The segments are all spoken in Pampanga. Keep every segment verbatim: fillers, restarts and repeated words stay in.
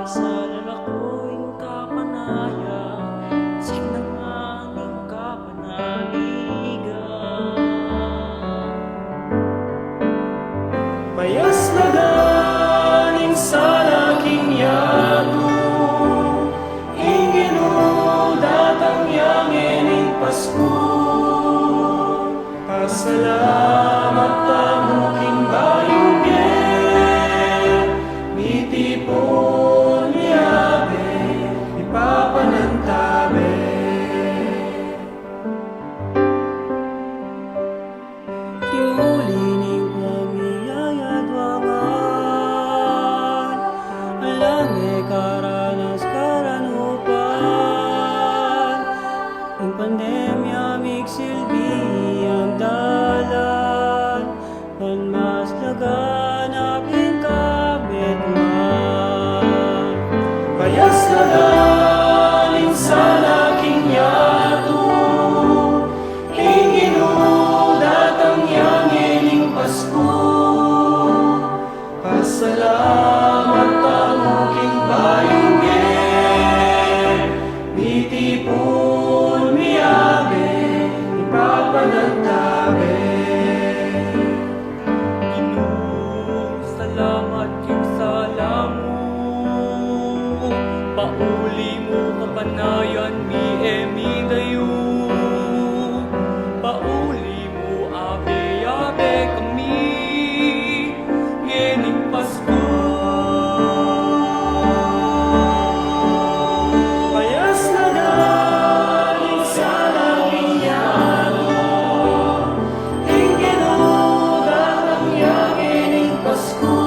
Sa lalako ing kapanayan, sa naman ing kapanaligan. Payas na daning sala king yatu, ing Ginu datang ya ngening Pasku. Pasalamat tamu king bayung bie, mitipun miyabe, mipapanantabe. King uli ning pamiyayadwangan, ala me karanas karanupan, ing pandemya migsilbi yang dalan, ban mas laganap ing kamitman. Payas na daning sala king yatu, ing Ginu datang ya ngening Pasku. Pasalamat tamu king bayung bie, mitipun miyabe, mipapanantabe. Ginu, salamat king sala mu. Pauli mu kapanayan mi e midayu. Pauli mu abe-abe kami ngening Pasku. Payas na daning sala king yatu, ing Ginu datang ya ngening Pasku.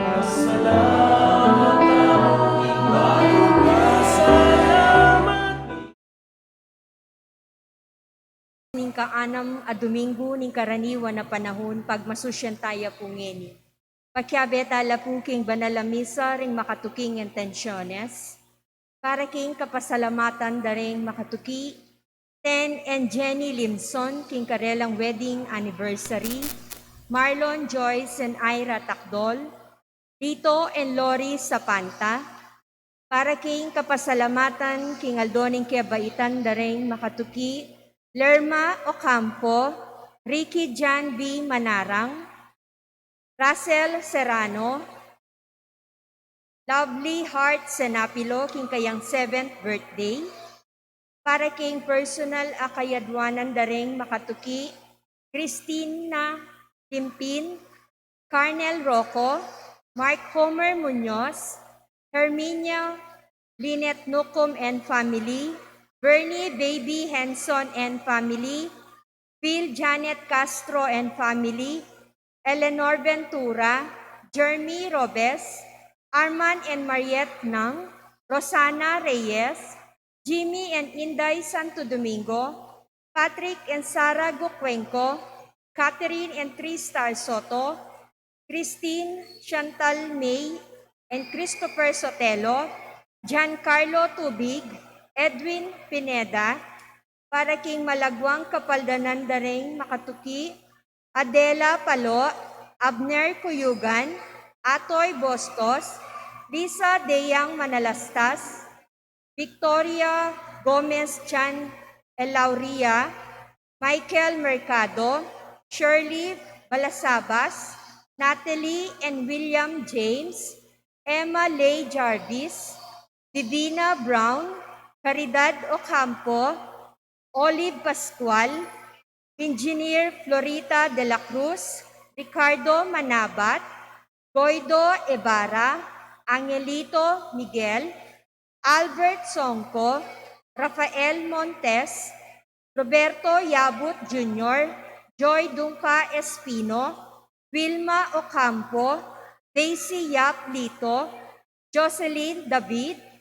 Pasalamat tamu king bayung bie. Salamat. Ning kaanam a Domingo ning karaniwan a panahun, pagmasusyan taya pu ngeni. Pakiabe tala pu king banal a misa ring makatuking intensiones. Para king kapasalamatan da ring makatuki, Ten and Jenny Limson king karelang wedding anniversary, Marlon, Joyce, and Ira Takdol, Lito and Lori Sapanta. Para king kapasalamatan king aldo ning kebaitan da ring makatuki, Lerma Ocampo, Ricky Jan V Manarang, Russell Serrano, Lovely Heart Senapilo king kayang seventh birthday. Para king personal a kayadwanan da ring makatuki, Christina Limpin, Carnel Rocco, Mark Homer Muñoz, Herminia Lynette Nucum and family, Bernie Baby Henson and family, Phil Janet Castro and family, Eleanor Ventura, Jeremy Robes, Arman and Mariette Nang, Rosana Reyes, Jimmy and Inday Santo Domingo, Patrick and Sarah Gucuenco, Catherine and Tristar Soto, Christine, Chantal May, and Christopher Sotelo, Giancarlo Tubig, Edwin Pineda, para king malagwang kapaldanan da ring makatuki, Adela Palo, Abner Cuyugan, Atoy Bostos, Lisa Deyang Manalastas, Victoria Gomez Chan Elauria, Michael Mercado, Shirley Balasabas, Natalie and William James, Emma Lay Jarvis, Divina Brown, Caridad Ocampo, Olive Pascual, Engineer Florita de la Cruz, Ricardo Manabat, Goido Ibarra, Angelito Miguel, Albert Songco, Rafael Montes, Roberto Yabut Junior, Joy Dungca Espino, Wilma Ocampo, Daisy Yap Lito, Jocelyn David,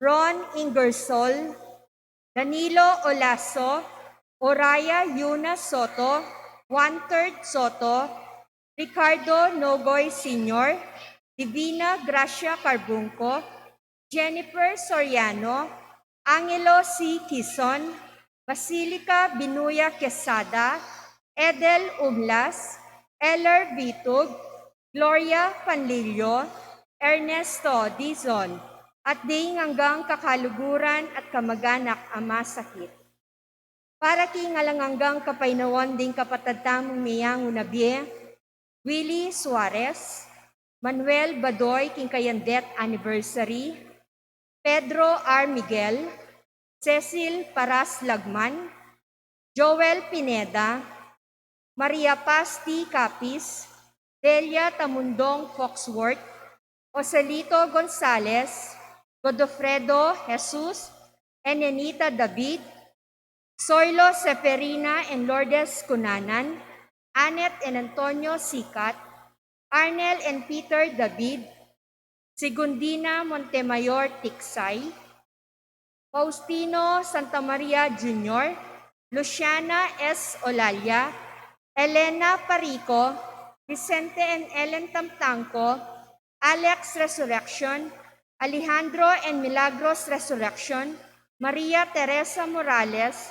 Ron Ingersoll, Danilo Olaso, Oraya Yuna Soto, One Third Soto, Ricardo Nogoy Senior, Divina Gracia Carbunco, Jennifer Soriano, Angelo C. Quizon, Basilica Binuya Quesada, Edel Umlas, Eller Vitug, Gloria Panlilio, Ernesto Dizon, at ding anggang kakaluguran at kamaganak a masakit. Para king alang anggang kapainawan ding kapatad tamung meyangu na bie, Willie Suarez, Manuel Badoy king kayang death anniversary, Pedro R. Miguel, Cecil Paras Lagman, Joel Pineda, Maria Paz T. Capiz, Delia Tamundong Foxworth, Joselito Gonzalez, Godofredo Jesus, Enenita David, Soilo Seferina and Lourdes Cunanan, Annette and Antonio Sicat, Arnel and Peter David, Segundina Montemayor Tiksay, Faustino Santamaria Junior, Luciana S. Olalia, Elena Parico, Vicente and Ellen Tamtangco, Alex Resurrection, Alejandro and Milagros Resurrection, Maria Teresa Morales,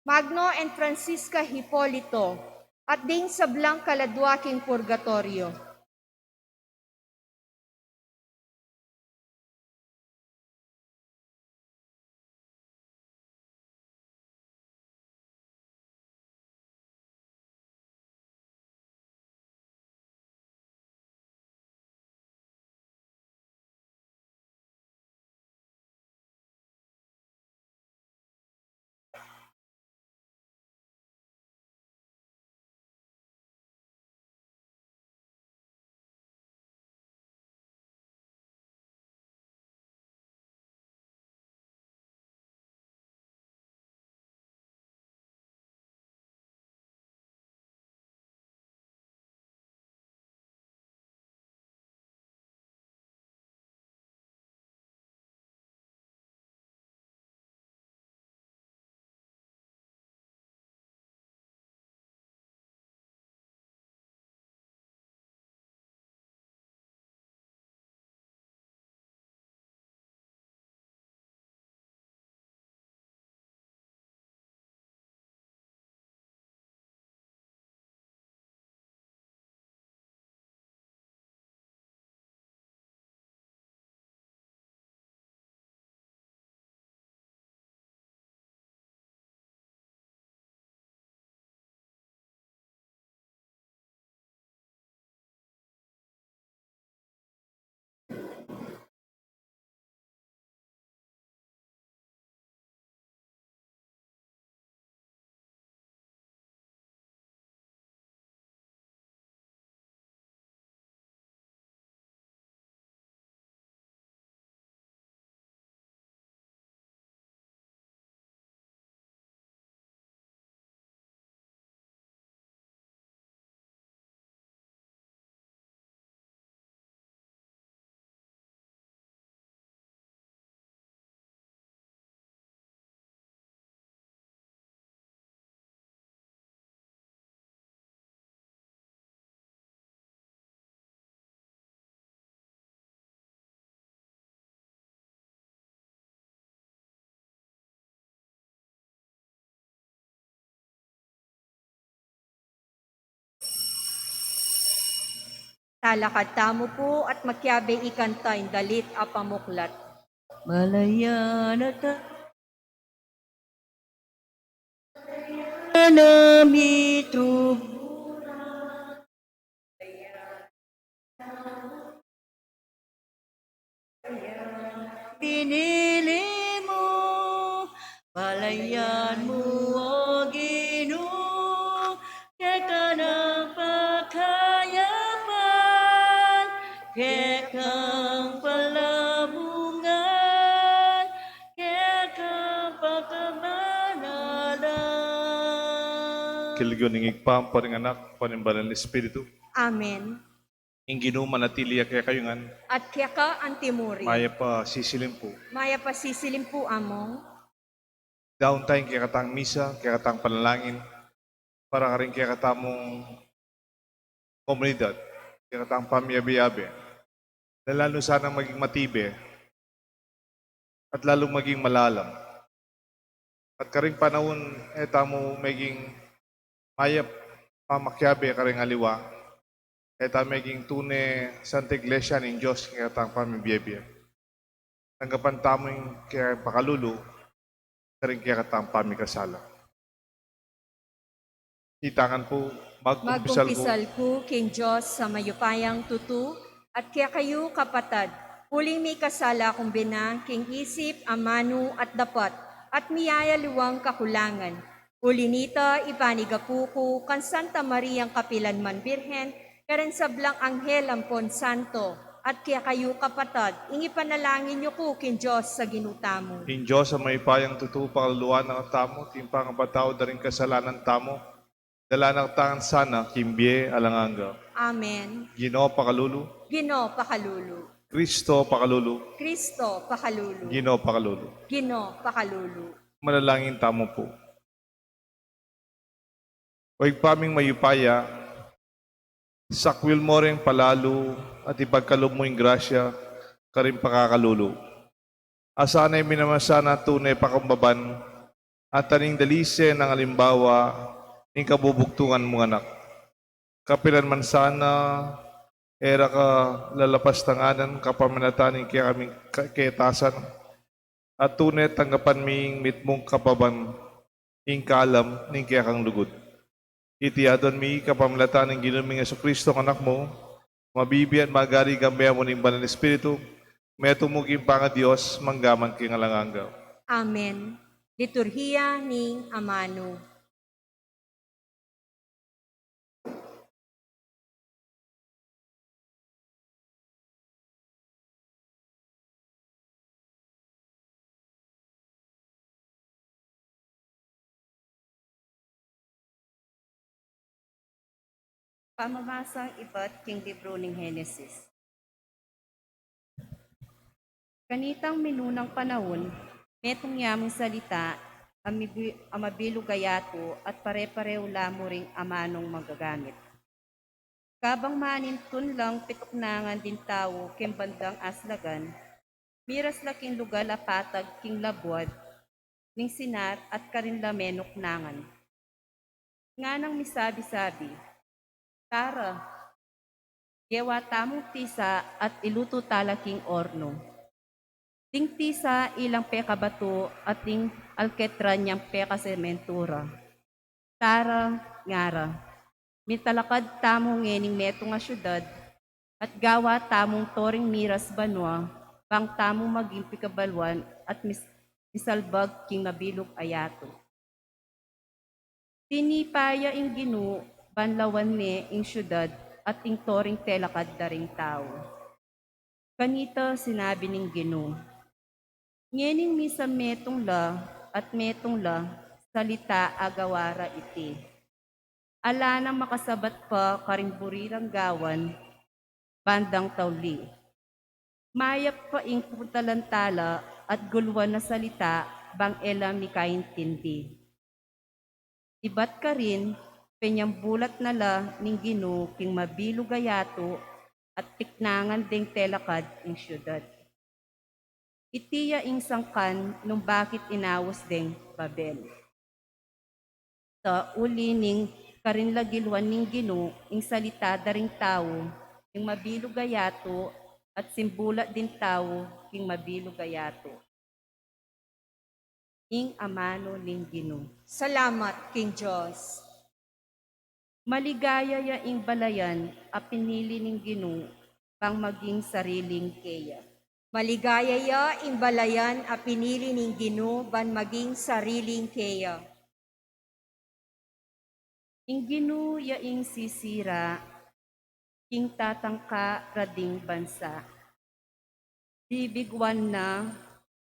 Magno and Francisca Hipolito, at ding sablang kaladua king purgatoryo. Talakad tamu pu at makiabe ikanta ing dalit a pamuklat. Malayan a ta-, na mitubura. Pinili mu, balayan mu, O Ginu, keka nang pakayapan, keka nang palamungan, keka nang pakabanalan. King lagyu ning Ibpa, ampo ning Anak, ampo ning Banal a Espiritu. Amen. Ing Ginu manatili ya kekayu ngan. At keka antimurin. Mayap a sisilimpu. Mayap a sisilimpu, Among. Daun taya ing kekatang misa, kekatang panalangin, para karing kekatamung komunidad, kekatang pamiyabe-yabe, na lalu sanang maging matibe at lalung maging malalam. At karing panaun e tamu meging mayap pamakiabe karing aliwa, Ita meging tune Santa Iglesia ning Dios king kekatang pamibie-bie. Tanggapan tamu ing kekang pakalulu karing kekatang pamikasala. Itangan pu, magkumpisal ku. Magkumpisal ku king Dios a mayupayang tutu, at kekayu, kapatad, uling mikasala kung benang king isip, amanu, at dapat, at miyayaliwang kakulangan. Uli nita, ipanigapu ku kang Santa Mariang kapilanman Birhen, karing sablang anghel ampon santo, at kekayu, kapatad, ing ipanalangin yu ku king Dios a Ginu tamu. Ing Dios a mayupayang tutu pakaluluan na katamu, king pangapatawad da ring kasalanan tamu, dala na katamu sana king bie alang angga. Amen. Ginu pakalulu. Ginu pakalulu. Kristo pakalulu. Kristo pakalulu. Ginu pakalulu. Ginu pakalulu. Manalangin tamu pu. O Ibpa ming mayupaya, sakwil mu ring palalu at ipagkalub mu ing grasya karing pakakalulu. A sana ing minamasan na tune pakumbaban at ating dalise nang alimbawa ning kabubugtungan mung anak. Kapilan man sana e ra ka lalapas tanganan kapamilatan ning kekaming ka-, ketasan, at tune tanggapan mi ing mitmung kapaban ing kalam ning kekang lugud. Iti aduan mi kapamilatan ning Ginu ming Jesucristo, anak mu, mabibie at magari kambe mu ning Banal Espiritu, metung mu king pangaDios, mangga man king alang angga. Amen. Liturhiya ning Amanu. Pamamasang ibat king libru ning Henesis. Kanitang minunang panaun, metung ya mung salita a mibi-, a mabilug a yatu at pare-parehu la mu ring amanung magagamit. Kabang manintun lang pituknangan ding tau king bandang aslagan, miras la king lugal a patag king labuad ning sinar at karin la menuknangan. Nganang misabi-sabi, "Tara, gewa tamung tisa at ilutu tala king ornu." Ding tisa ilang pekabatu at ding alketran yang pekasementura. "Tara," ngara, "mitalakad tamu ngening metung a siudad, at gawa tamung toring miras banua, bang tamu maging pikabaluan at mis-, misalbag king mabilug a yatu." Tinipa ya ing Ginu ban lawan ne ing siudad at ing toring telakad da ring tau. Kanita sinabi ning Ginu, "Ngening misan metung la at metung la salita a gawa ra iti. Ala nang makasabat pa karing buri rang gawan bandang tauli. Mayap pa ing puntalan tala at guluan a salita bang e la mikaintindi." Ibat karin, penyambulat na la ning Ginu king mabilug a yatu at tiknangan deng telakad ing siudad. Iti ya ing sangkan nung bakit inaus deng Babel. Sa uli ning karin la giluan ning Ginu ing salita da ring tau king mabilug a yatu at simbulat ding tau king mabilug a yatu. Ing amanu ning Ginu. Salamat king Dios. Maligaya ya ing balayan a pinili ning Ginu bang maging sariling keya. Maligaya ya ing balayan a pinili ning Ginu ban maging sariling keya. Ing Ginu ya ing sisira king tatangka ra ding bansa. Bibiguan na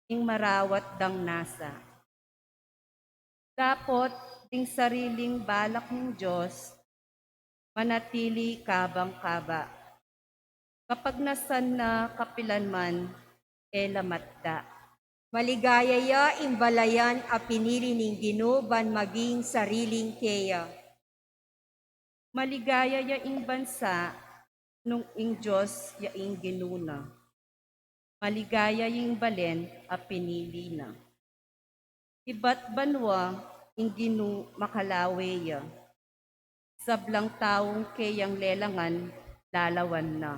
ing marawat dang nasa. Dapot ding sariling balak ning Dios manatili kabang kaba. Kapagnasan na kapilanman e la matda. Maligaya ya ing balayan a pinili ning Ginu ban maging sariling keya. Maligaya ya ing bansa nung ing Dios ya ing Ginu na. Maligaya ya ing balen a pinili na. Ibat banua ing Ginu makalawe ya. Sablang taung keyang lelangan lalawan na.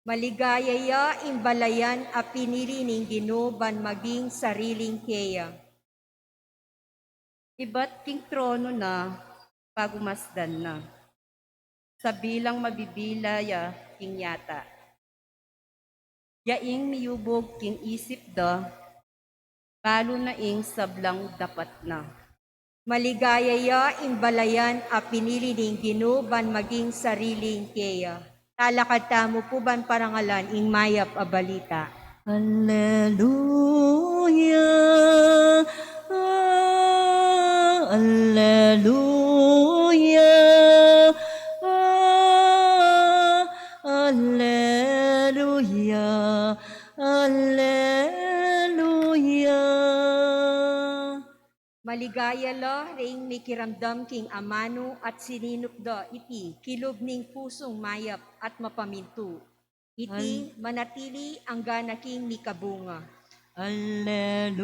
Maligaya ya ing balayan a pinili ning Ginu ban maging sariling keya. Ibat king trono na, pagumasdan na. Sabilang mabibila ya king yata. Ya ing miyubug king isip da, balu na ing sablang dapat na. Maligaya ya ing balayan a pinili ning Ginu ban maging sariling keya. Talakad tamu pu ban parangalan ing mayap a balita. Alleluia, ah, alleluia, ah, alleluia, alleluia. Maligaya la ring mikiramdam king amanu at sininup da iti kilub ning pusung mayap at mapamintu. Iti manatili angga na king mikabunga. Alleluia,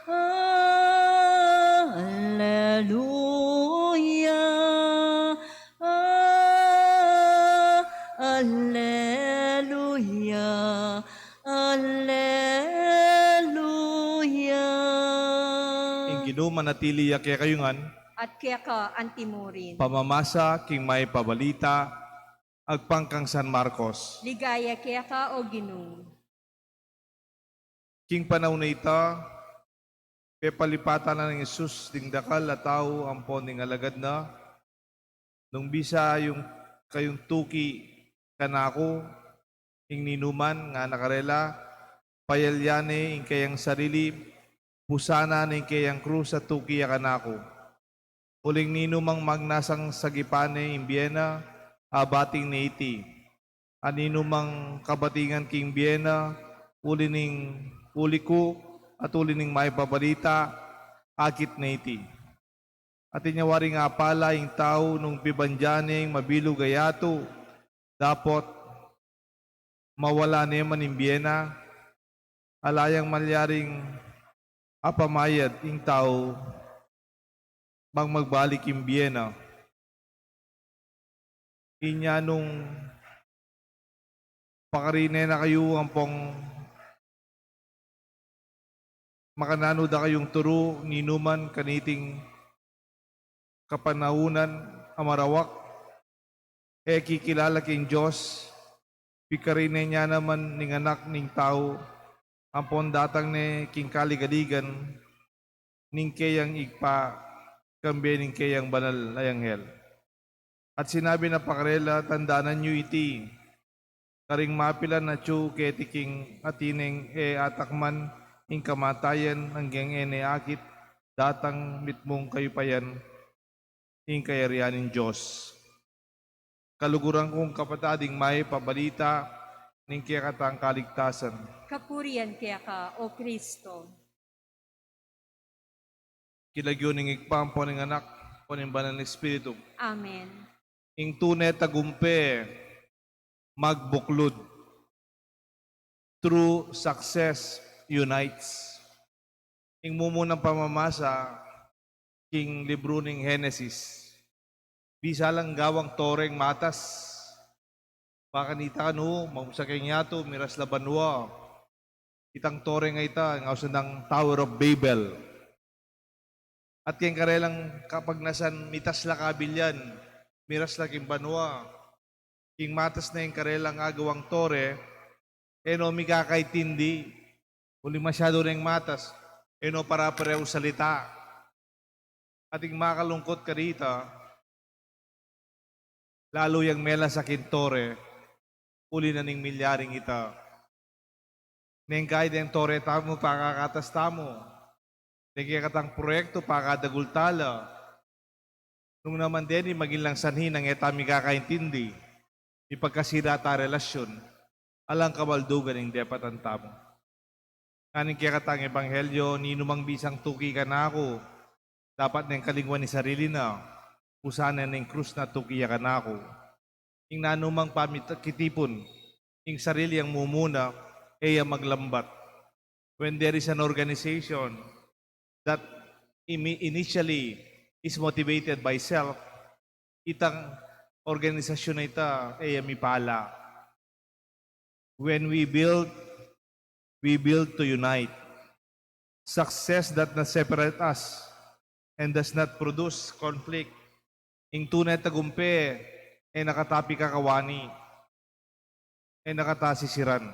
ah, alleluia, ah, alleluia, alleluia. Ing Ginu manatili ya kekayu ngan. At keka antimurin. Pamamasa king mayap a balita agpang kang San Marcos. Ligaya keka, O Ginu. King panaun a ita, pepalipatan na nang Jesus ding dakal a tau ampon ding alagad na, nung bisa yu kayung tuki kanaku ing ninuman, ngana karela, payalyan ne ing keyang sarili, pusan ne ing keyang krus at tuki ya kanaku. Uling ninumang magnasang sagipan ne ing bie na, abating ne iti. At ninumang kabatingan king bie na, uli ning, uli ku, at uli ning mayap a balita, akit ne iti. At inya waring apala ing tau nung pibandian ne ing mabilug a yatu, dapot mawala ne man ing bie na, ala yang malyaring apamayad ing tau bang magbalik ing bie na. Inya nung pakarine na kayu ampong makananu da kayung turu, ninuman kaniting kapanaunan a marawak, e kikilala king Dios, pikarine ne naman ning Anak ning Tau, ampon datang ne king kaligaligan ning keyang Ibpa, kambe ning keyang banal a anghel. At sinabi na pa karela, tandanan yu iti, karing mapilan atyu keti king atin neng e atakman ing kamatayan, anggang e ne akit, datang mitmung kayupayan ing kayarian ning Dios. Kaluguran kung kapatad, ing mayap a balita ning kekatang kaligtasan. Kapurian keka, O Kristo. King lagyu ning Ibpa, ampon ning Anak, ampon ning Banal a Espiritu. Amen. Ing tune tagumpe magbuklud. True success unites. Ing mumunang pamamasa king libru ning Henesis. Bisa lang gawang tore ing matas. Makanita ka nu, magmusa keng yatu, miras la banua. Itang tore a ita, ing ausan dang Tower of Babel. At keng karelang kapagnasan, mitas la kabilyan, miras la king banua. King matas na ing karelang agawang tore, e no mikakaintindi, uli masyadu neng matas, e no pare-parehu salita. At ing makalungkut karita, lalu yang melas a king tore, uli na ning milyaring ita. Neng kai deng tore tamu, pakakatas tamu. Deng kekatang proyektu, pakadagul tala. Nung naman deni, maging lang sanhi nang e ta mikakaintindi. Mipagkasira ta relasyun. Alang kabaldugan ing depatan tamu. Ngan ing kekatang ebanghelyo, ninumang bisang tuki kanaku, dapat neng kalingwan ing sarili na, pusan ne ing krus na, tuki ya kanaku. Ing nanumang pamit-, kitipun, ing sarili yang mumuna, e ya maglambat. When there is an organization that imi-, initially is motivated by self, itang organisasyun a ita, e ya mipala. When we build, we build to unite. Success does not separate us and does not produce conflict. Ing tune tagumpe, e na kata pikakawani, e na kata sisiran.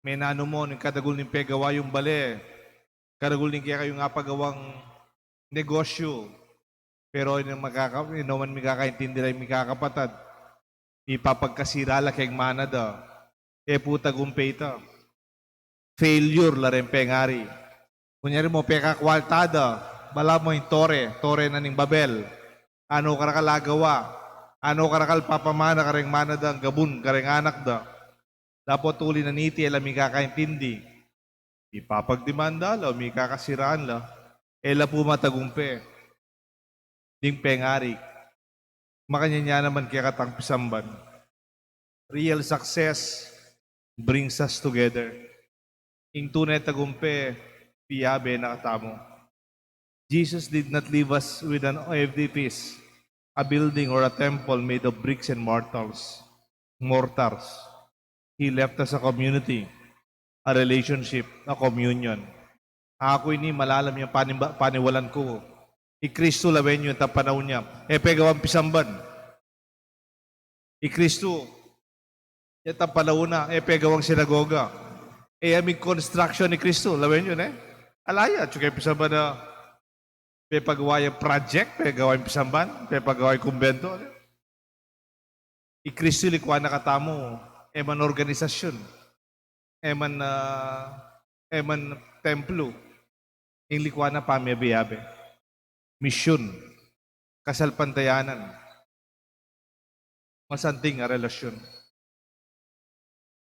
Menanu mo ning kadagul ning pegawa yung bale, kadagul ning kekayung apagawang negosyu, pero ino makaka-, ino man mikakaintindi reng mikakapatad, ipapagkasira la keng mana da. E pu tagumpe ita. Failure la reng pengari. Kunyari mo, pekakwalta da, bala mo ing tore, tore na ning Babel. Ano karakal agawa? Ano karakal papamana kareng mana da, gabun kareng anak da? Dapot uli na niti, e la mikakaintindi. Ipapagdimanda la, o mikakasiraan la, e la pu matagumpe. Ding pengari, makanyan ya naman kekatang pisamban. Real success brings us together. Ing tune tagumpe, piyabe na katamu. Jesus did not leave us with an edifice, a building or a temple made of bricks and mortals, mortars. He left us a community, a relationship, a communion. Aku ini malalam yang panimba-, paniwalan ku. I Kristu lawen yu, itang panaun ya, e pegawang pisamban. I Kristu, itang panaun na, e pegawang sinagoga. E ya migconstruction i Kristu lawen yu, ne? Ala ya, atsu keng pisamban na pepagawa yang project, pegawang pisamban, pepagawa yang kumbento, ne? I Kristu likwan na katamu, e man organisasyun, e man, ah, e man templo, ing likwan na pamiyabe-yabe, misyun, kasalpantayanan, masanting a relasyun.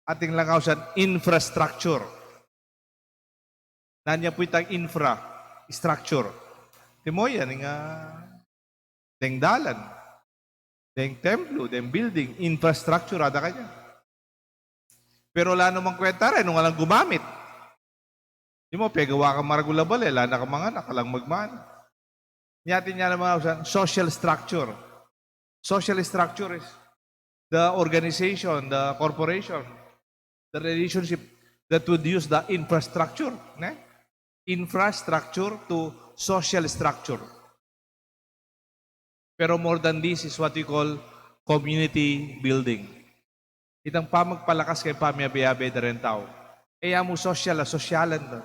Atin lang ausan infrastructure. Nanu ya pu itang infra, structure? Timo yan, ing, ah, deng dalan, deng templo, deng building, infrastructure, ada kanya. Pero ala namang kwenta re nung alang gumamit. Timo, pegawa kang maragul a bale, ala na kang manganak, alang magmana. Nya atin ya naman ausan social structure. Social structure is the organization, the corporation, the relationship that would use the infrastructure, ne? Infrastructure to social structure. Pero more than this is what we call community building. Itang pamagpalakas keng pamiyabe-yabe da reng tau. E ya mu social a sosyalan da.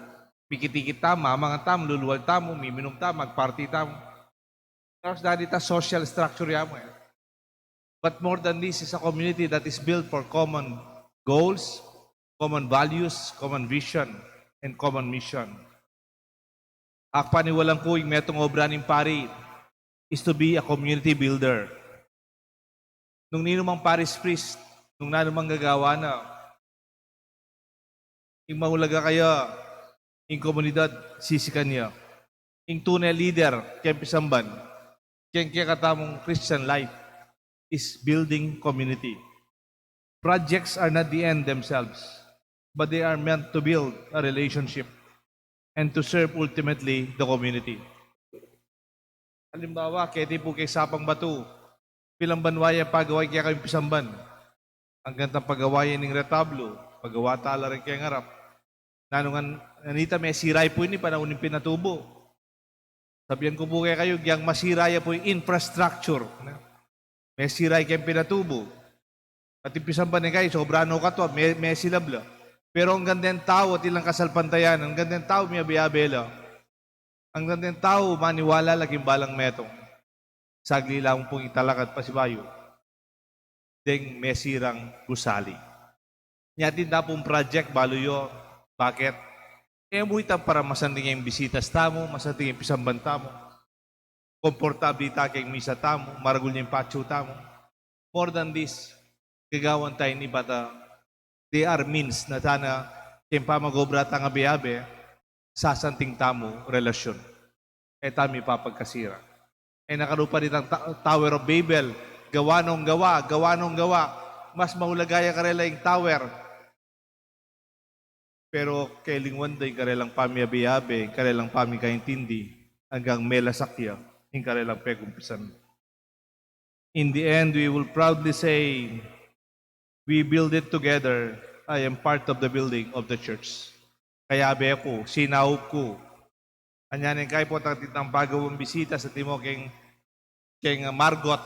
Mikit-ikit tamu, mamangan tamu, lulual tamu, miminum tamu, magparty tamu. Tapos dati ita social structure ya mu, e. But more than this is a community that is built for common goals, common values, common vision, and common mission. Ak paniwalan ku ing metung obra ning pari is to be a community builder. Nung ninu mang parish priest, nung nanu mang gagawan na, ing maulaga kaya, ing komunidad, sisikan ya. Ing tune leader keng pisamban, keng kekatamung Christian life, is building community. Projects are not the end themselves, but they are meant to build a relationship and to serve ultimately the community. Alimbawa, keti pu keng Sapang Batu, pilan banua ya pagawa ing kekayung pisamban. Anggang tang pagawa ya ning retablo, pagawa tala ring keng arap. Nanu ngan, nganita mesira ya pu ini, panaun ning pinatubu. Sabian ku pu kekayu, agyang masira ya pu ing infrastructure, ne? Mesira ya keng pinatubu. Ating pisamban, e, kaya sobra no katua, me-, mesilab la. Pero anggang deng tau atin lang kasalpantayanan, anggang deng tau miyabe-yabe la, anggang deng tau maniwala la king balang metung, sagli la mu pung italakad pasibayu deng mesirang gusali. Nya atin da pung project, balu yu, bakit? E mu ita para masanting ing bisitas tamu, masanting ing pisamban tamu, komportable ita keng misa tamu, maragul ya ing patyu tamu. More than this, gagawan ta ini pata, they are means na sana keng pamag-obra tang abe-abe, sasanting tamu relasyun. E tamu ipapagkasira. E na kalupa ditang ta-, Tower of Babel, gawa nong gawa, gawa nong gawa. Mas maulaga ya karela ing tower. Pero kelingwan da ing karelang pamiyabe-yabe, ing karelang pamikaintindi, anggang melasak ya ing karelang pegumpisan. In the end, we will proudly say, "We build it together. I am part of the building of the church." Kayabe ku, sinaup ku. Anya ning kay potang titang pagawang bisita sa timo keng, keng Margot,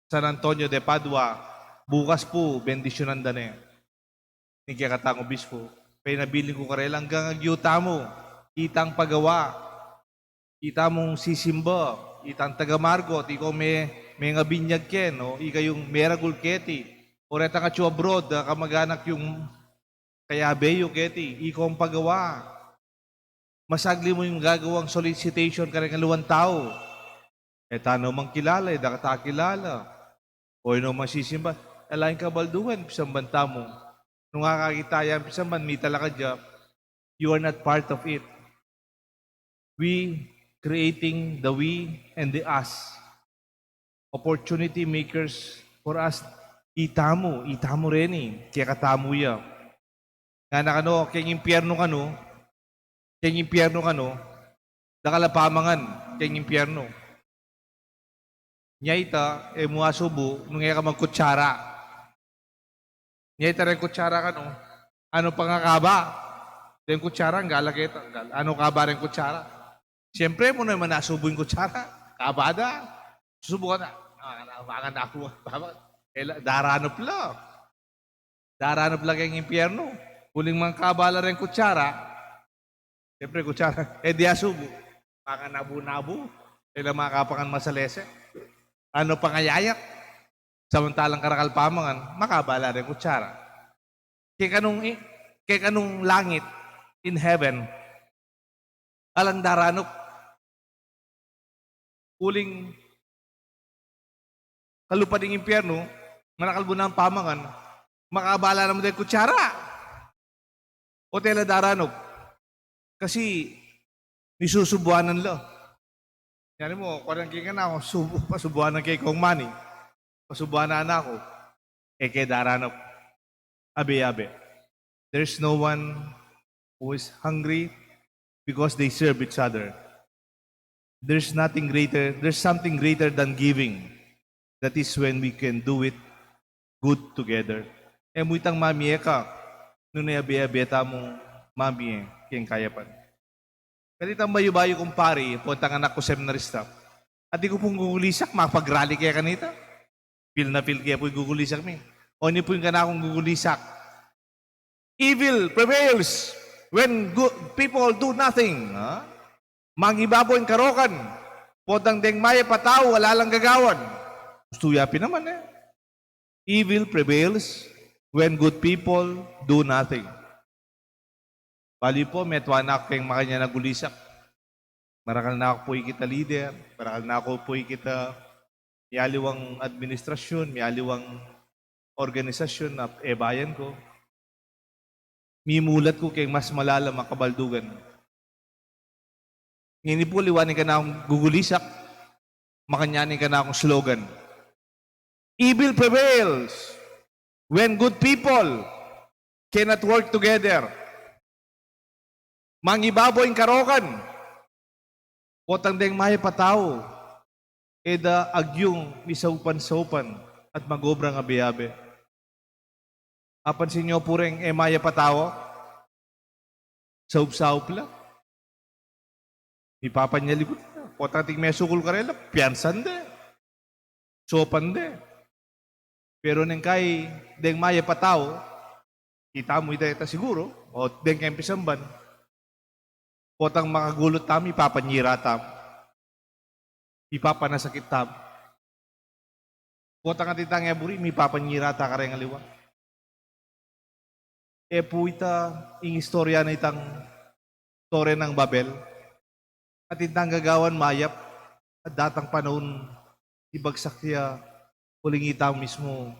San Antonio de Padua, bukas pu, bendisyunan da ne. Ning kekatang obispo, penabilin ku karela, anggang agyu tamu, itang pagawa, itamung sisimba, itang taga Margot, ikong me, mengabinyag ken, o ikayung meragul keti, o retang atyu abroad, a kamaganak yung kayabe yu keti, ikong pagawa. Masagli mu yung gagawang solicitation kareng aliwang tau. E ta no mang kilala, e da ka ta kilala. O e no mang sisimba. Ala ing kabaldugan, pisamban tamu. Nung akakit ta yang pisamban, mita la ka dia, you are not part of it. We creating the we and the us. Opportunity makers for us. Itamu, itamu reni, kekatamu ya. Ngana kanu, keng impyernu kanu, keng impyernu kanu, dakal a pamangan keng impyernu. Nya ita, e mu asubu, nung e ka magkutsara. Nya ita reng kutsara kanu, anu pang kaba? Reng kutsara, anggal a keta, anggal. Anu kaba reng kutsara? Siyempre, mu no man asubu ing kutsara. Kaba da. Susubukan na. Ah, mangan na ku. Baba, e la, daranup la. Daranup la keng impyernu. Uling mangkaba la reng kutsara. Siyempre, kutsara, e di asubu. Mangan nabu-nabu. E la makapangan masalese. Anu pang ayayat? Samantalang karakal pamangan, makaba la reng kutsara. Kekanung i-, kekanung langit, in heaven, alang daranup. Uling kalupa ding impyernu, manakal mu nang pamangan, makaba la naman deng kutsara. O tela daranup. Kasi, misusubuanan la. Yan mu, kwan king kanaku, subu, pasubuanan ke kung mani. Pasubuanan na ku. E ke daranup. Abe, abe. There's no one who is hungry because they serve each other. There's nothing greater, there's something greater than giving. That is when we can do it good together. E mu itang mamie ka, nune abe-abe tamung mamie keng kayapan. Kanitang bayu-bayu kung pari, potang anak ku seminarista. Atiu pung gugulisak, makapag-rally ke kanita. Feel na feel ke pu ing gugulisak mi. O ini pu ing kanakung gugulisak. Evil prevails when good people do nothing. Ha? Mangibabaw ing karokan, potang deng mayap a tau, ala lang gagawan. Ustu ya pin naman e. Evil prevails when good people do nothing. Bali pu, metua na ku keng makanyan a gulisak. Marakal na ku pu ikit a lider, marakal na ku pu ikit a mialiwang administrasyun, mialiwang organisasyun a e bayan ku. Mimulat ku keng mas malalam a kabaldugan. Ngeni pu, liwa ning kanakung gugulisak, makanyan ing kanakung slogan. Evil prevails when good people cannot work together. Mangibabaw ing karokan, potang deng mayap a tau, e da agyung misaupan-saupan at magobrang abe-abe. Apansin yu pu reng e mayap a tau, saup-saup la. Mipapanyaligut la. Potang ating mesukul karela, piansan de. Saupan de. Pero neng kay deng mayap a tau, itamu ita, ita siguru, o deng keng pisamban, potang makagulut tamu, mipapanyira tamu. Mipapanasakit tamu. Potang atin tang e buri, mipapanyira ta kareng aliwa. E pu ita ing istorya na itang Tore nang Babel. Atin tang gagawan mayap, at datang panaun ibagsak ya, uling ita mismu,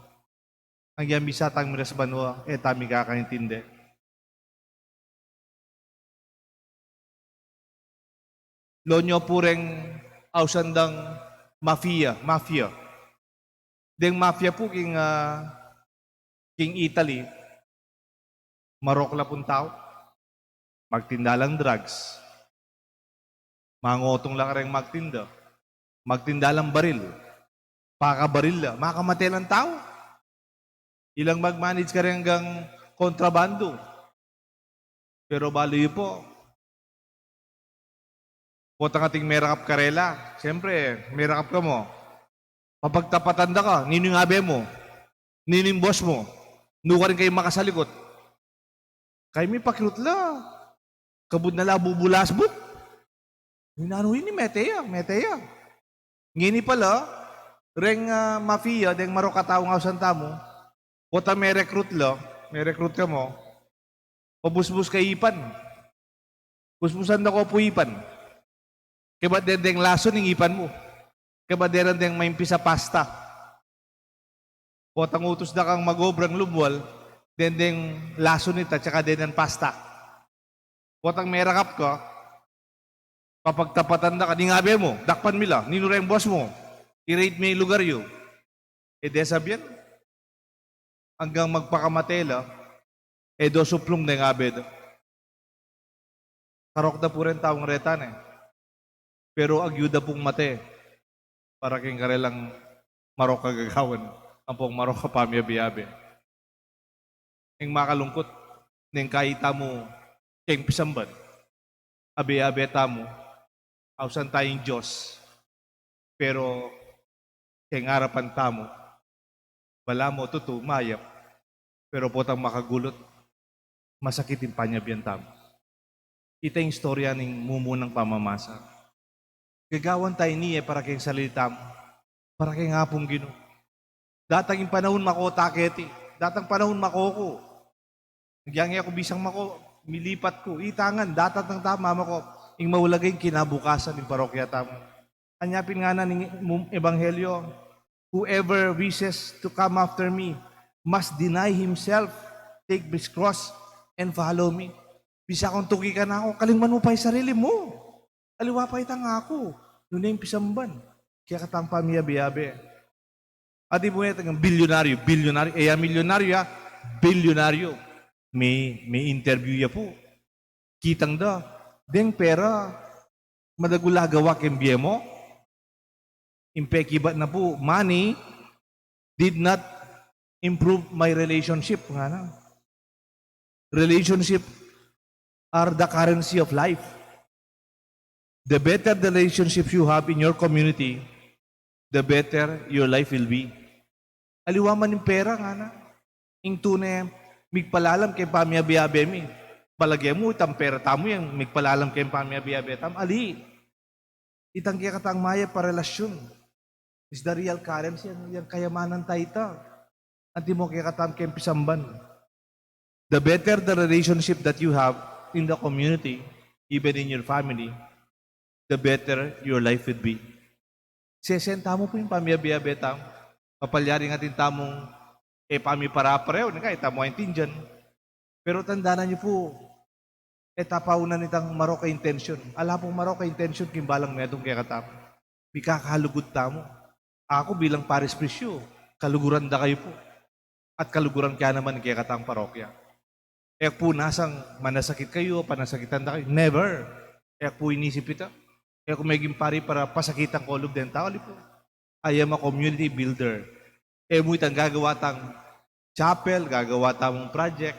anggang misa tang miras banua, e ta mikakaintindi. Lawen yu pu reng ausan dang mafia, mafia. Deng mafia pu king, ah, king Italy, marok la pung tau, magtinda lang drugs. Mangotung la kareng magtinda. Magtinda lang baril. Pakabaril la, makamate lang tau. Ilang mag-manage karin anggang kontrabando. Pero balu yu pu, potang ating merakap karela, siyempre, merakap ka mu. Papagtapatan da ka, ninu ing abe mu? Ninu ing boss mu? Nu karin kayu makasalikut? Kaymi pakirut la. Kabud na la bubulasbuk. Nanu ini, mete ya, mete ya. Ngeni pala, reng, ah, mafia, deng marok a taung ausan tamu, potang me-recruit la, me-recruit ka mu, pabusbus ka ipan. Busbusan da ko pu ipan. Kaybat deng, deng lason ing ipan mu. Kaybat deng, deng maimpis a pasta. Potang utus da kang mag-obrang lumual, deng, deng lason ita, tsaka deng, deng pasta. Potang merakap ka, papagtapatan da ka, ninu ing abe mu? Dakpan mi la, ninu reng boss mu? I-raid mi ing lugar yu. E de sabian, anggang magpakamate la, e do suplung deng abe da. Karok da pu reng taung reta ne. Pero agyu da pung mate para keng karelang marok a gagawan, ampong marok a pamiabe-abe. Ing makalungkut, neng kayi tamu keng pisamban, abe-abe tamu, ausan tayung Dios, pero keng arapan tamu, balamu tutu, mayap, pero potang makagulut, masakit ing panyabian tamu. Ita ing istorya ning mumunang pamamasa. Gagawan ta ini e para keng sarili tamu, para keng Apung Ginu. Datang ing panaun, mako ta keti. Datang panaun, mako ku. Agyang e ku bisang mako, milipat ku. Ita ngan, datatang ta, mamakop ing maulagang kinabukasan ning parokya tamu. Anya pin ngana ning mu-, ebanghelyo, "Whoever wishes to come after me must deny himself, take his cross, and follow me." Bisa kung tuki ka na ku, kalinguan mu pa ing sarili mu. Aliwa pa itang aku, nune ing pisamban, kekatang pamiabe-abe. Atin pu ne itang bilyonaryo, bilyonaryo, e ya milyonaryo ya, bilyonaryo. Me, me-interview ya pu. Kitang da, deng pera, madagul a gawa keng bie mu? Ing pekibat na pu, "Money did not improve my relationship," ngana. Relationship are the currency of life. The better the relationships you have in your community, the better your life will be. Aliwa man ing pera, ngana. Ing tune, migpalalam keng pamiabe-abe mi. Palage mu, itang pera tamu yang migpalalam keng pamiabe-abe tamu? Ali. Itang kekatang mayap a relasyun is the real currency, yang, yang kayamanan ta ita. Antimo kekatang keng pisamban. The better the relationship that you have in the community, even in your family, the better your life would be. Sesen tamu pu ing pamiabe-abe tamu. Mapalyari ngan atin tamung e pamipare-parehu, ning kaya tamu aintindian. Pero tandanan yu pu, e ta paunan itang marok a intensyun. Ala pung marok a intensyun king balang metung kekatamu. Mikakalugud tamu. Aku bilang parish priest yu, kaluguran da kayu pu. At kaluguran ke naman ing kekatang parokya. E ku pu nasang manasakit kayu, panasakitan da kayu. Never. E ku pu inisip ita. E ku meging pari para pasakitan ko lub deng tau. Ali pu. I am a community builder. E mu itang gagawa tang chapel, gagawa tamung project,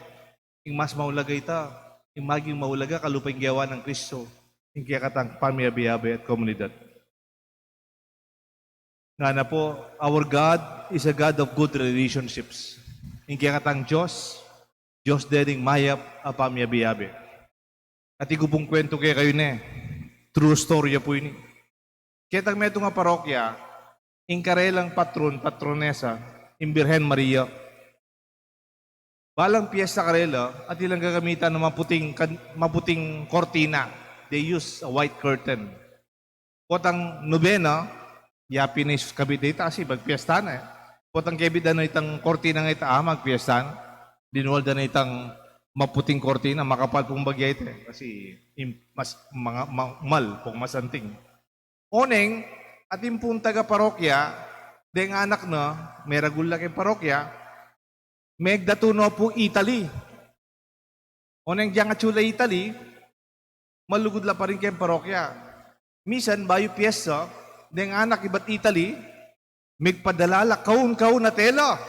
ing mas maulaga ita, ing maging maulaga kalupa ing gewa nang Kristo, ing kekatang pamiabe-abe at komunidad. Ngana pu, "Our God is a God of good relationships." Ing kekatang Dios, Dios de ning mayap a pamiabe-abe. Atin ku pung kwentu kekayu ne, true story ya pu ini. Ketang metung a parokya, ing karelang patron, patronesa, ing Birhen Maria. Balang piyesta karela, atin lang gagamitan na maputing kan-, maputing kortina. They use a white curtain. Potang nobena, yapin na yu kabit da ita kasi magpiyesta na e. Potang kebit da na itang kortina nga ita, a, magpiyesta na. Dinual da na itang maputing kortina, makapal pung bagya ita e. Kasi im-, mas, manga-, ma-, mal pung masanting. Oneng, atin pung taga parokya, deng anak na, meragul la keng parokya, megdatu no pu Italy. Oneng dyang atsu la Italy, malugud la pa rin keng parokya. Misan, bayu piyesta, deng anak ibat Italy, Migpadala la kaun-kaun a tela.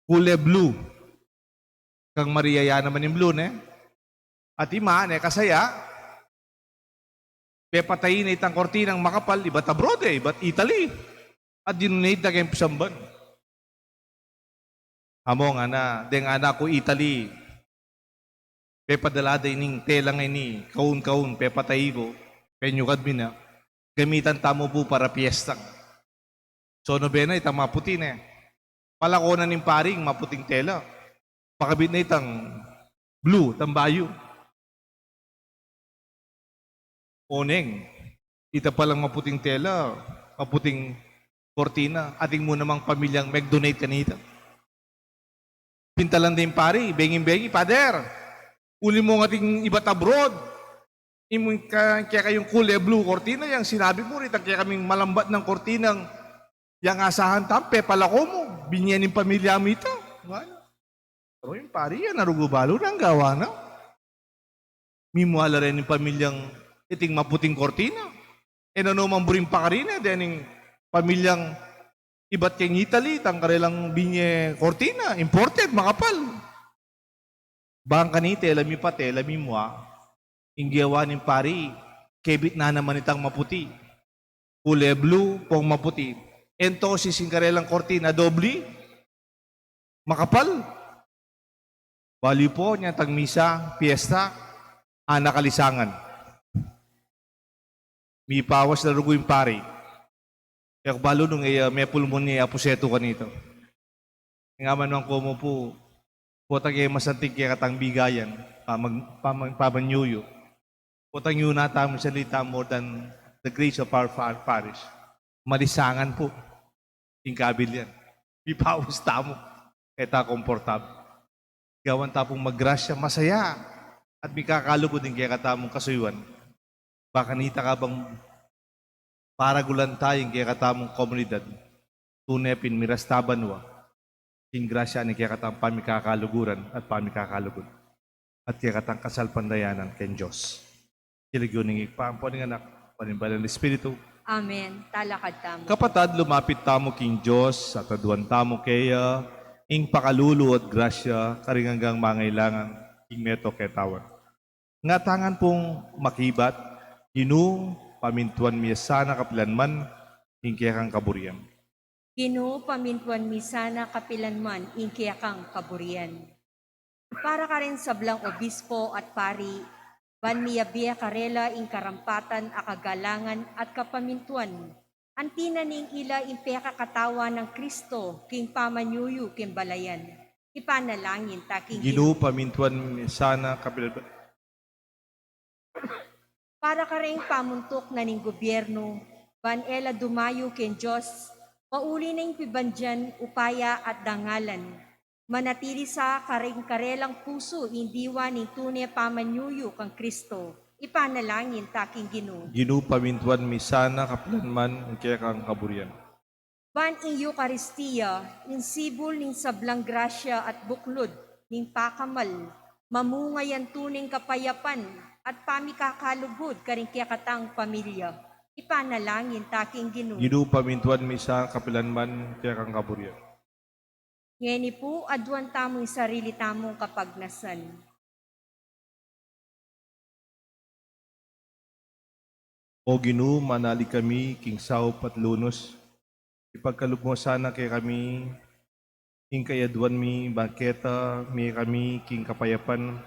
Kule blue. Kang Maria, ya naman ing blue, ne? At ima, ne, kasaya, pepatayin na itang kortinang makapal, ibat abroad, e, ibat Italy. At dinunate na keng pisamban. Amo ngana, deng anak ku Italy, pepadala da ining telang ini, kaun-kaun, pepatayi ku, penyukad mi na, gamitan tamu pu para piyesta. So, nobena itang maputi, ne. Palakonan ning pari ing maputing tela. Pakabit na itang blue, itang bayu. Oneng, ita palang maputing tela, maputing kortina, atin mu namang pamilyang mag-donate kanita. Pintalan da ing pari, bengi-bengi, "Father, uli mung ating ibat abroad, ing ka-, kekayung kule blue kortina, yang sinabi mu, itang kekaming malambat nang kortinang yang asahan tam, pepalako mu, binye ning pamilya mu ita." Wala. Pero ing pari, ya, narugu balu nang gawa na. Mimua la reng pamilyang iting maputing kortina. E nanu mang buring pakarine, dening pamilyang ibat keng Italy, itang karelang binye kortina, imported, makapal. Bang kanita, tela mi pa, tela mimua. Ing gewa ning pari, kebit na naman itang maputi. Kule blue, pong maputi. Entonces, ing karelang kortina, dobli. Makapal. Bali pu, nya tang misa, piyesta, anak alisangan. Mipawas la rugu ing pari. E ku balu nung e ya mepulmon ya ing apusetu kanita. Nga man, Mang Komo pu, potang e masanting kekatang bigayan, pamag-, pamag-, pamanyuyu. Potang yu na tamu salita more than the grace of our fa-, parish. Malisangan pu. Ing kabil yan. Mipawas tamu. E ta komportab. Gawan ta pung maggrasya, masaya. At mikakalugud ing kekatamung kasuyuan. Bang kanita kabang paragulan ta ing kekatamung komunidad, tune pin miras ta banua king grasya ning kekatang pamikakaluguran at pamikakalugud at kekatang kasalpantayanan keng Dios. King lagyu ning Ibpa, ampo ning Anak, ampo ning Banal a Espiritu. Amen. Talakad tamu. Kapatad, lumapit tamu king Dios at aduan tamu keya ing pakalulu at grasya karing anggang mangailangan king meto ketawan. Ngatangan pung makibat, Ginu, pamintuan mi ya sana kapilan man ing kekang kaburian. Ginu, pamintuan mi sana kapilan man ing kekang kaburian. Para karing sablang obispo at pari, ban miyabie karela ing karampatan a kagalangan at kapamintuan, anti na ning ila ing pekakatawan nang Kristo king pamanyuyu king balayan. Ipanalangin ta king Ginu, pamintuan mi sana kapilan. Para karing pamuntuk na ning gobyernu, ban e la dumayu king Dios, mauli na ing pibandian, upaya at dangalan. Manatili sa karing karelang pusu ing diwa ning tune pamanyuyu kang Kristo. Ipanalangin ta king Ginu. Ginu, pamintuan mi sana kapilan man ing kekang kaburian. Ban ing Eukaristia, ing sibul ning sablang grasya at buklud ning pakamal, mamunga yang tuning kapayapan at pamikakalugud karing kekatang pamilya. Ipanalangin ta king Ginu. Ginu, pamintuan mi sana kapilan man ing kekang kaburian. Ngeni pu, aduan tamu ing sarili tamung kapagnasan. O Ginu, manalig kami king saup at lunus. Ipagkalub mu sana kekami ing kayaduan mi, ban keta mie kami king kapayapan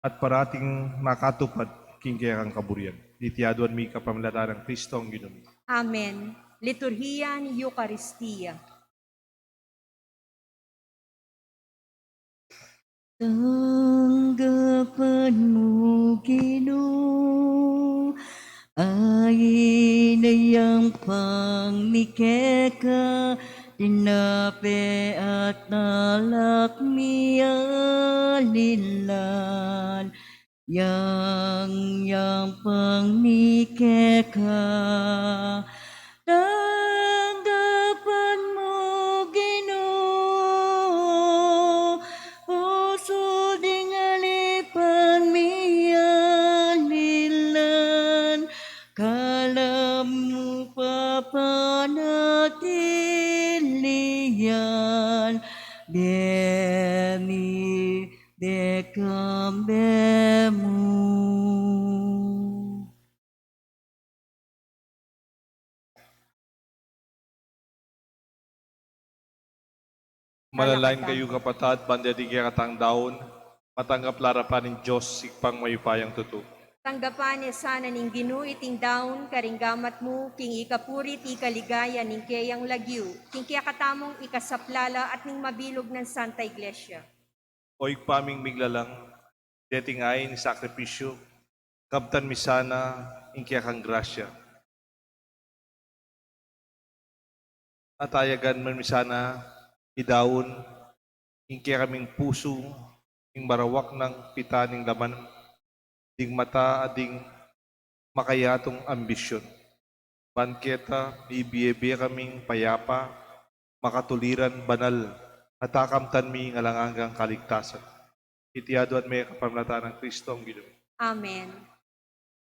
at parating makatupad king kekang kaburian. Iti aduan mi kapamilatan nang Kristong Ginu mi. Amen. Liturhiya ning Eukaristia. Tanggapan mu, Ginu, ain a yampang mi keka, tinape at alak mi alinlan, yang yampang mi keka. Tanggapan mu, Ginu, pusu ding alipan mi alinlan, kalub mu papanatili Kambe mu. Manalangin kayu, kapatad, ban deting kekatang daun, matanggap la arapan ning Dios, Ibpang mayupayang tutu. Tanggapan na sana ning Ginu iting daun karing gamat mu, king ikapuri't ikaligaya ning keyang lagyu, king kekatamung ikasaplala at ning mabilug nang Santa Iglesia. O Ibpa ming miglalang, deting ain sakripisyu, kamtan mi sana ing kekang grasya. At ayagan man mi sana idaun ing kekaming pusu, ing marawak nang pita ning laman, ding mata at ding makayatung ambisyun. Ban keta, mibie-bie kaming payapa, makatuliran, banal, at akamtan mi ing alang anggang kaligtasan. Iti aduan mi kapamilatan nang Kristong Ginu. Amen.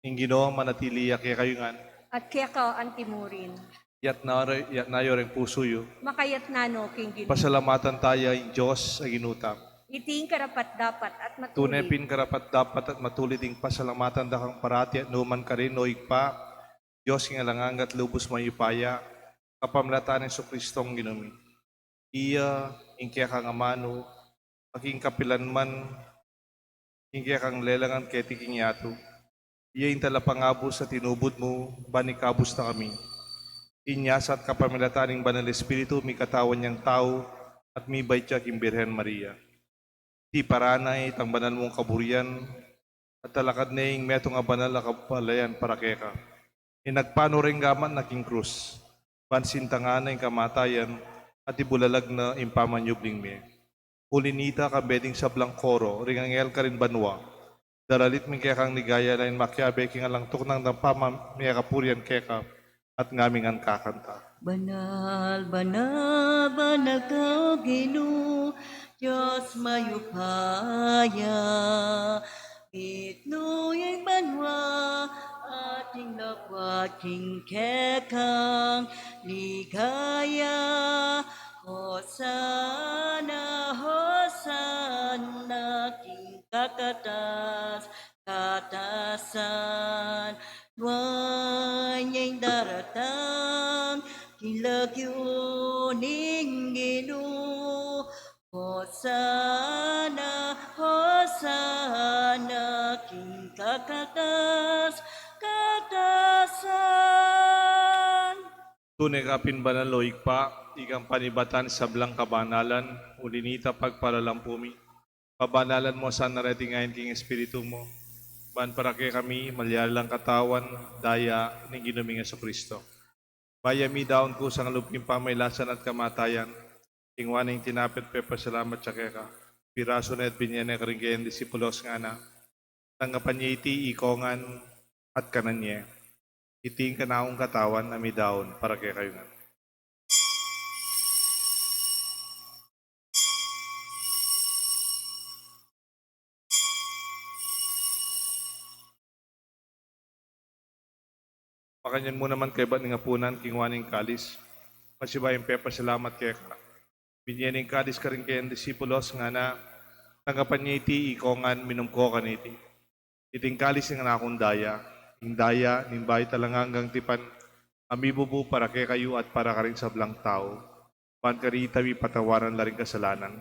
Ing Ginu manatili ya kekayu ngan. At keka antimurin. Yatna, yatna yu reng pusu yu. Makayatna no king Ginu. Pasalamatan taya ing Dios a Ginu tamu. Iti ing karapat-dapat at matulid. Tune pin karapat-dapat at matulid ing pasalamatan da kang parati at nukarin, O Ibpa, Dios king alang angga at lubus mayupaya, kapamilatan nang Jesucristong Ginu mi. Iya ing kekang amanu, a king kapilan man ing kekang lelangan keti king yatu. Iya ing talapangabus a tinubud mu, ban ikabus na kami. Inya sa at kapamilatan ning Banal Espiritu, mikatawan yang tau, at mibait ya king Birhen Maria. Tiparan na itang banal mung kaburian, at talakad ne ing metung a banal a kababalayan para keka. Inagpanu reng gamat na king krus, ban sintangan na ing kamatayan, at ibulalag na ing pamanyubling mie. Uli nita, kambe ding sablang koro ring anghel karin banua, daralit mi ing kekang ligaya, lain makiabe king alang tuknang dang pamamie kapurian keka, at ngami ngan kakanta. Banal, banal, banal ka, Ginu, Dios mayupaya, mitmu ya ing banua at ing lagyu king kekang ligaya. Hosana, Hosana king kakatas katasan, nuan ya ing daratang king lagyu ning Ginu. Hosana, Hosana king kakatas katasan. Tune ka pin banal, O Ibpa, ikang panibatan sablang kabanalan, uli nita pagpalalampu mi. Pabanalan mu sana reting ain king Espiritu mu, ban para kekami malyari lang katawan, daya, ning Ginu ming Jesucristo. Bayu mi daun kusang lub king pamailasan at kamatayan, kinua ne ing tinape at pepasalamat ya keka, pirasu ne at binie ne karing keyang disipulos, ngana: Tanggapan ye iti ikong ngan at kanan ye. Iti ing kanakung katawan a midaun para kekayu ngan. Makanyan mu naman kaybat ning apunan, kinua ne ing kalis, pasibayu yang pepasalamat keka, binie ne ing kalis karing keyang disipulos, ngana: Tanggapan ye iti ikong ngan, minum ko kaniti. Iti ing kalis ning kanakung daya, ing daya ning bayu at alang anggang tipan, a mibubu para kekayu at para karing sablang tau, ban karita mipatawaran la ring kasalanan.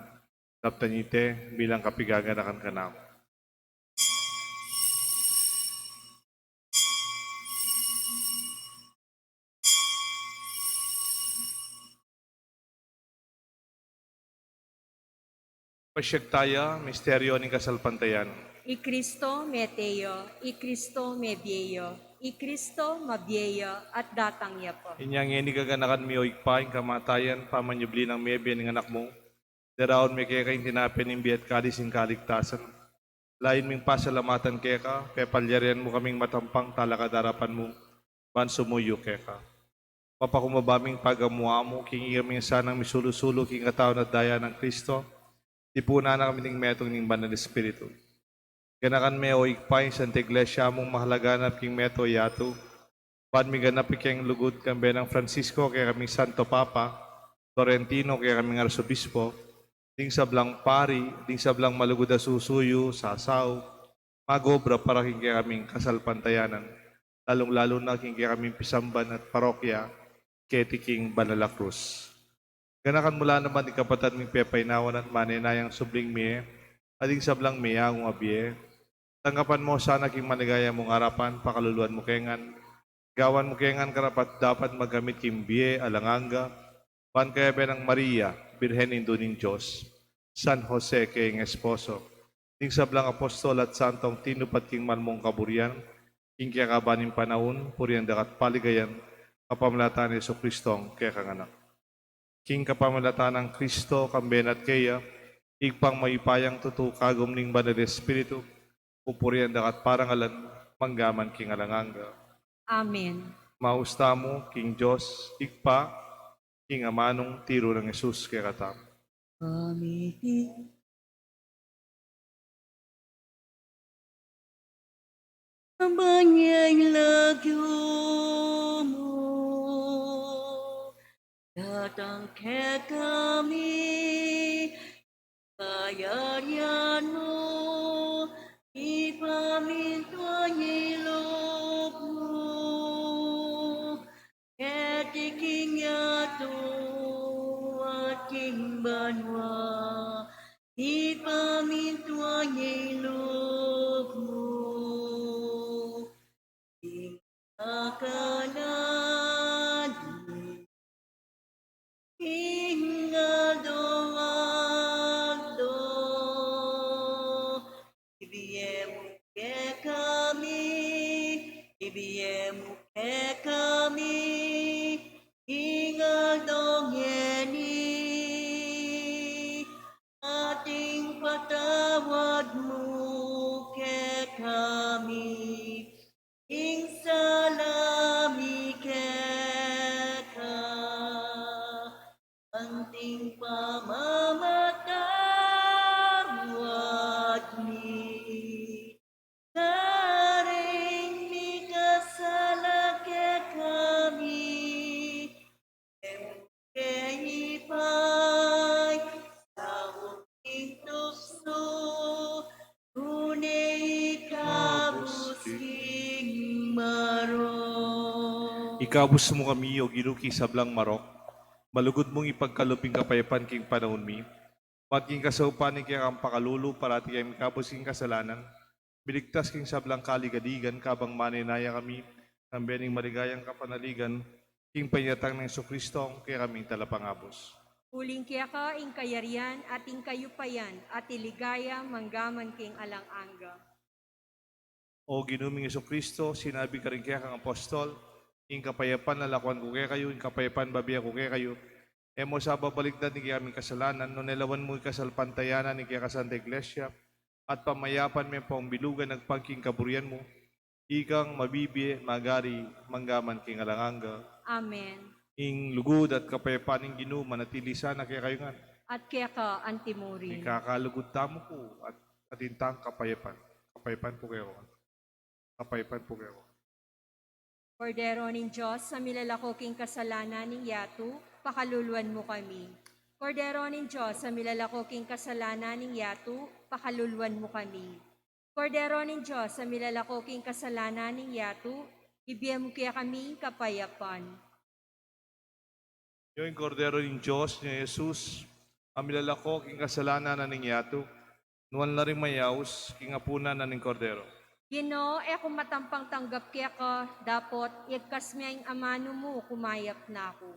Daptan ye iti bilang kapigaganakan kanaku. Pasiag taya, misteryo ning kasalpantayanan. I Kristo mete ya, i Kristo mebie ya, i Kristo mabie ya, at datang ya pa. Inya ngeni gaganakan mi, O Ibpa, ing kamatayan, pamanyubli nang mebie ning Anak mu, daraun mi keka ing tinape ning bie at kalis ning kaligtasan. Lain ming pasalamatan keka, pepalyarian mu kaming matampang talakad king arapan mu, ban sumuyu keka. Mapakumbaba ming pagamu-amu king ikaming sanang misulu-sulu king katawan at daya nang Kristo, tipunan na kami ning metung ning Banal Espiritu. Ganakan me, O Ibpa, ing Santa Iglesia mung mahalaganap king meto yatu, ban miganap ing keng lugud, kambe nang Francisco, kekaming Santo Papa, Florentino, kekaming Arsobispo, ding sablang pari, ding sablang malugud a susuyu, sasaup, mag-obra para king kekaming kasalpantayanan, lalung-lalu na king kekaming pisamban at parokya, keti king Banal a Krus. Ganakan mu la naman ding kapatad ming pepainawan at manenayang subling mie, at ding sablang meyangu a bie. Tanggapan mu sana king maligaya mung arapan, pakaluluan mu ke ngan, gawan mu ke ngan karapat-dapat magkamit king bie alang angga, ban kayabe nang Maria, Birhen Indu ning Dios, San Jose keng esposo, ding sablang apostol at santong tinupad king mal mung kaburian, king kekaban ning panaun, purian da ka at paligayan, kapamilatan nang Jesucristong kekang Anak. King kapamilatan nang Kristo, kambe na at keya, Ibpang mayupayang tutu, kagum ning Banal Espiritu, pupurian da ka at parangalan, mangga man king alang angga. Amen. Maus tamu king Dios Ibpa, king amanung tiru nang Jesus kekatamu. Amen. Ban ya ing lagyu mu datang kekami, kayarian mu ipamintuan ya ing lub mu, keti king yatu at king banua, ipamintuan ya ing lub mu. Ing kakanan mi king aldo-aldo, ibie mu kekami, ibie mu kekami king aldo ngeni, at ipatawad mu kekami ing sala mi keka, anti ing pamamatawad mi karing mikasala kekami, e mu ke ipaisaul king tuksu, nune ikabus king marok. Ikabus mu kami, O Ginu, king sablang marok. Malugud mung ipagkalub ing kapayapan king panaun mi, ban king kasaupan ning kekang pakalulu, parati kaming ikabus king kasalanan, miligtas king sablang kaligaligan, kabang manenaya kami, kambe ning maligayang kapanaligan, king panyatang nang Jesucristo, kekaming Talapangabus. Uling keka ing kayarian, at ing kayupayan, at ing ligaya, mangga man king alang angga. O Ginu ming Jesucristo, sinabi karing kekang apostol, ing kapayapan lalakuan ku kekayu, ing kapayapan bibie ku kekayu. E mu sa babalikdan ing kekaming kasalanan, nune lawan mu ing kasalpantayanan ning kekang Santa Iglesia, at pamayapan me ampong bilugan agpang king kaburian mu, ikang mabibie, magari, mangga man king alang angga. Amen. Ing lugud at kapayapan ning Ginu manatili sana kekayu ngan. At keka antimurin. Ikakalugud tamu ku at atin tang kapayapan. Kapayapan pu kekayu. Kapayapan pu kekayu. Kordero ning Dios, a milalako king kasalanan ning yatu, pakaluluan mu kami. Kordero ning Dios, a milalako king kasalanan ning yatu, pakaluluan mu kami. Kordero ning Dios, a milalako king kasalanan ning yatu, ibie mu kekami ing kapayapan. Ing Kordero ning Dios, ing Jesus, a milalako king kasalanan ning yatu, nuan la ring mayaus king apunan ning Kordero. Ginu, e ku matampang tanggap keka, dapot igkas me ing amanu mu, kumayap na ku.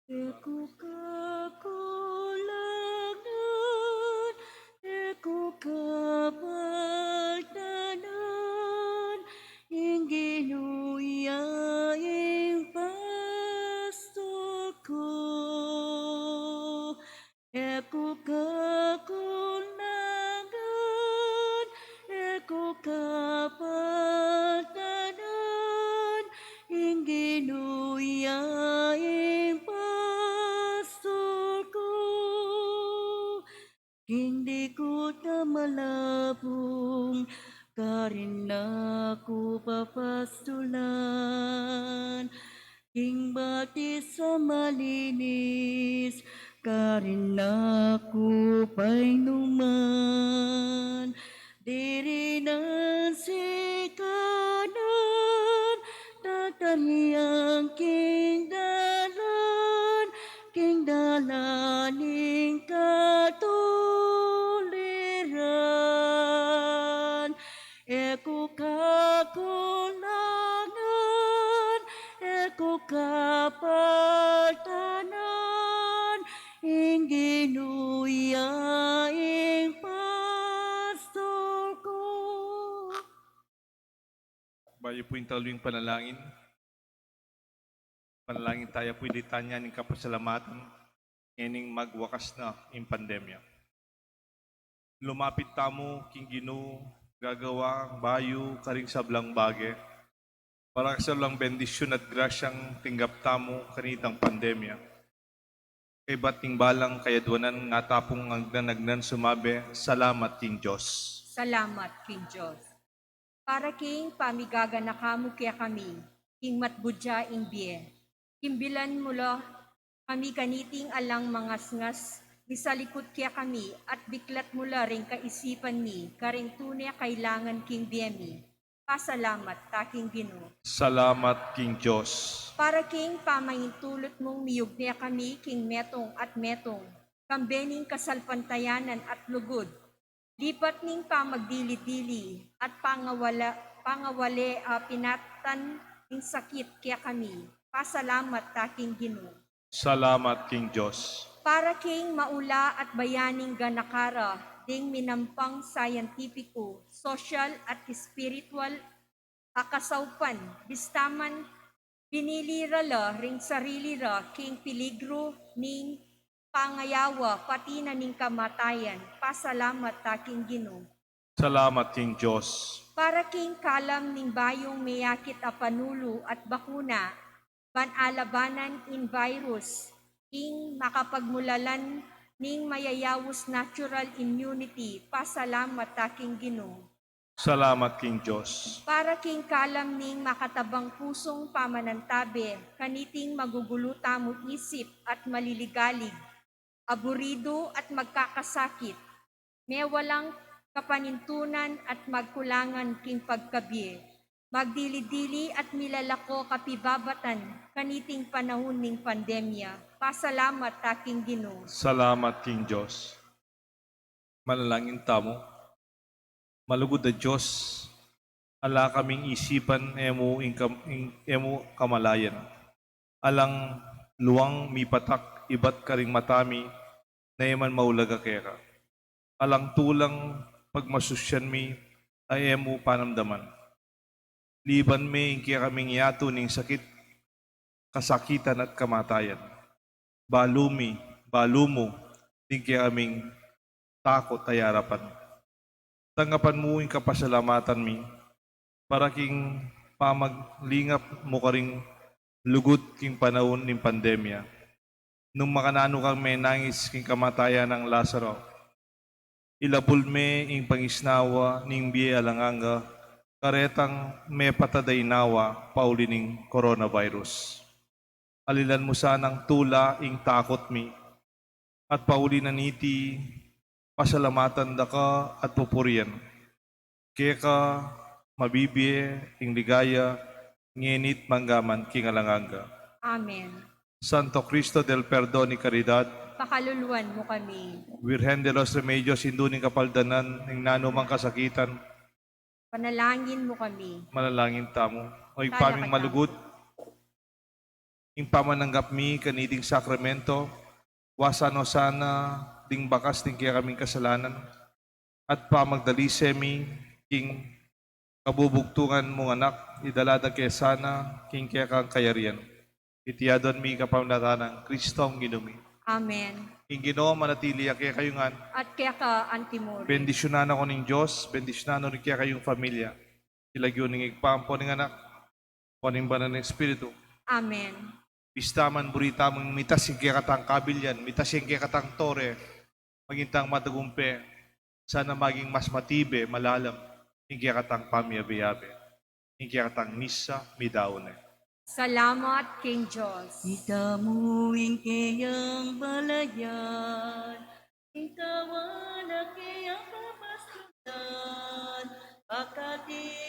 E ku kakulangan, e ku kabaldanan, Aku papastulan king batis a malinis, karin aku painuman, diri na sikanan, tatarian king dalan, king dalan ning katuliran. E ku kakulangan, e ku kapaltanan, ing Ginu ya ing pastul ku. Bayu pu ing talwing panalangin, panalangin taya pu ing litanya ning kapasalamatan ngening magwakas na ing pandemya. Lumapit tamu king Ginu, gagawa bayu karing sablang bage, para king sablang bendisyun at grasyang tinggap tamu kanitang pandemya. Kaybat ning balang kayadwanan, nga tapung agnan-agnan sumabi, "Salamat king Dios." Salamat king Dios. Para king pamigaganaka mu kekami king matbudya ing bie, kimbilan mu la kami kaniting alang mangasngas, misalikut kekami at biklat mu la ring kaisipan mi karing tune kailangan king bie mi. Pasalamat ta king Ginu. Salamat king Dios. Para king pamaintulut mung miyugne kami king metung at metung, kambe ning kasalpantayanan at lugud, lipat ning pamagdili-dili at pangawala, pangawale a pinatan ning sakit kekami. Pasalamat ta king Ginu. Salamat king Dios. Para king maula at bayaning ganaka ra ding minampang scientifico, social at spiritual a kasaupan, bista man binili ra la ring sarili ra king peligru ning pangayawa pati na ning kamatayan. Pasalamat ta king Ginu. Salamat king Dios. Para king kalam ning bayung meyakit a panulu at bakuna, ban alabanan ing virus, ing makapagmulalan ning mayayaus natural immunity. Pasalamat ta king Ginu. Salamat king Dios. Para king kalam ning makatabang pusung pamanantabe kaniting magugulu tamu isip at maliligalig, aburidu at magkakasakit, mewalang kapanintunan at magkulangan king pagkabie, magdili-dili at milalako kapibabatan kaniting panahun ning pandemya. Pasalamat ta king Ginu. Salamat king Dios. Manalangin tamu. Malugud a Dios, ala kaming isipan e mu ing kam-, ing, e mu kamalayan. Alang luang mipatak ibat karing mata mi, na e man maulaga keka. Alang tulang pagmasusyan mi a e mu panamdaman. Liban me ing kekaming yatu ning sakit, kasakitan at kamatayan. Balu mi, balu mu ding kekaming takut a yarapan. Tanggapan mu ing kapasalamatan mi para king pamaglingap mu karing lugud king panaun ning pandemya. Nung makananu kang menangis king kamatayan nang Lazaro, ilabul me ing pangisnawa ning bie alang angga, karetang mepatad a inawa pauli ning coronavirus. Alilan mu sanang tula ing takut mi, at pauli na niti pasalamatan da ka at pupurian. Keka mabibie ing ligaya, ngeni't manggaman king alang angga. Amen. Santo Cristo del Perdon y Caridad, pakaluluan mu kami. Virgen de los Remedios, Indu ning Kapaldanan, ing nanumang kasakitan, panalangin mu kami. Manalangin tamu. O Ibpa ming malugud, ing pamananggap mi kaniting sakramento, wasan no sana ding bakas ding kekaming kasalanan, at pamagdalise mi king kabubugtungan mung Anak, idala da ke sana king kekang kayarian. Iti aduan mi kapamilatan nang Kristong Ginu mi. Amen. Ing Ginu manatili ya kekayu ngan. At keka antimurin. Bendisyunan na ko ning Dios, bendisyunan no ring kekayung familia. King lagyu ning Ibpa, ampo ning Anak, ampo ning Banal a Espiritu. Amen. Bista man buri tamung mitas ing kekatang kabilian, mitas ing kekatang tore, maging tang matagumpe, sana maging mas matibe, malalam ing kekatang Ing keatang misa, midaun ne. Salamat king Dios. Itamu ing keyang balayan, ing kawan a keyang papastulan, pagkati